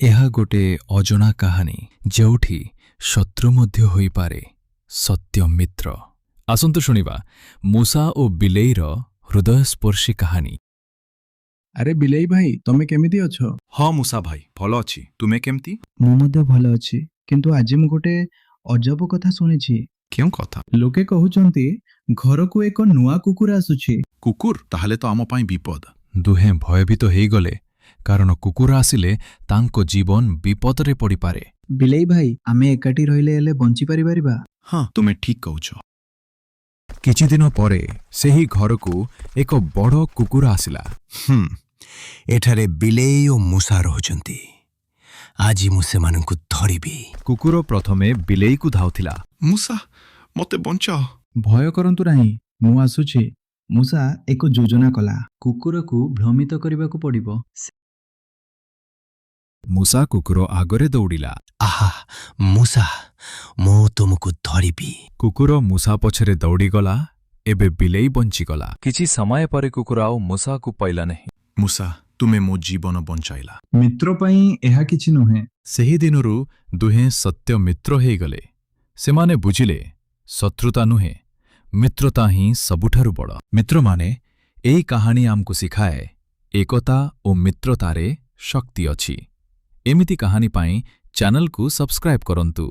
ଏହା ଗୋଟେ ଅଜଣା କାହାଣୀ, ଯେଉଁଠି ଶତ୍ରୁ ମଧ୍ୟ ହୋଇପାରେ ସତ୍ୟ ମିତ୍ର। ଆସନ୍ତୁ ଶୁଣିବା ମୂଷା ଓ ବିଲେଇର ହୃଦୟସ୍ପର୍ଶୀ କାହାଣୀ। ଆରେ ବିଲେଇ ଭାଇ, ତମେ କେମିତି ଅଛ? ହଁ ମୂଷା ଭାଇ, ଭଲ ଅଛି। ତୁମେ କେମିତି? ମୁଁ ମଧ୍ୟ ଭଲ ଅଛି, କିନ୍ତୁ ଆଜି ମୁଁ ଗୋଟେ ଅଜବ କଥା ଶୁଣିଛି। କେଉଁ କଥା? ଲୋକେ କହୁଛନ୍ତି ଘରକୁ ଏକ ନୂଆ କୁକୁର ଆସୁଛି। କୁକୁର? ତାହେଲେ ତ ଆମ ପାଇଁ ବିପଦ। ଦୁହେଁ ଭୟଭୀତ ହେଇଗଲେ, କାରଣ କୁକୁର ଆସିଲେ ତାଙ୍କ ଜୀବନ ବିପଦରେ ପଡ଼ିପାରେ। ବିଲେଇ ଭାଇ, ଆମେ ଏକାଠି ରହିଲେ ହେଲେ ବଞ୍ଚି ପାରିପାରିବା। ହଁ, ତୁମେ ଠିକ୍ କହୁଛ। କିଛିଦିନ ପରେ ସେହି ଘରକୁ ଏକ ବଡ଼ କୁକୁର ଆସିଲା। ହୁଁ ଏଠାରେ ବିଲେଇ ଓ ମୂଷା ରହୁଛନ୍ତି। ଆଜି ମୁଁ ସେମାନଙ୍କୁ ଧରିବି। କୁକୁର ପ୍ରଥମେ ବିଲେଇକୁ ଧାଉଥିଲା। ମୂଷା, ମୋତେ ବଞ୍ଚାଅ। ଭୟ କରନ୍ତୁ ନାହିଁ, ମୁଁ ଆସୁଛି। ମୂଷା ଏକ ଯୋଜନା କଲା। କୁକୁରକୁ ଭ୍ରମିତ କରିବାକୁ ପଡ଼ିବ। ମୂଷା କୁକୁର ଆଗରେ ଦୌଡ଼ିଲା। ଆହା ମୂଷା, ମୁଁ ତୁମକୁ ଧରିବି। କୁକୁର ମୂଷା ପଛରେ ଦୌଡ଼ିଗଲା। ଏବେ ବିଲେଇ ବଞ୍ଚିଗଲା। କିଛି ସମୟ ପରେ କୁକୁର ଆଉ ମୂଷାକୁ ପାଇଲା ନାହିଁ। ମୂଷା, ତୁମେ ମୋ ଜୀବନ ବଞ୍ଚାଇଲା। ମିତ୍ର ପାଇଁ ଏହା କିଛି ନୁହେଁ। ସେହି ଦିନରୁ ଦୁହେଁ ସତ୍ୟ ମିତ୍ର ହେଇଗଲେ। ସେମାନେ ବୁଝିଲେ, ଶତ୍ରୁତା ନୁହେଁ, ମିତ୍ରତା ହିଁ ସବୁଠାରୁ ବଡ଼। ମିତ୍ରମାନେ, ଏହି କାହାଣୀ ଆମକୁ ଶିଖାଏ, ଏକତା ଓ ମିତ୍ରତାରେ ଶକ୍ତି ଅଛି। ଏମିତି କାହାଣୀ ପାଇଁ ଚ୍ୟାନେଲକୁ ସବସ୍କ୍ରାଇବ୍ କରନ୍ତୁ।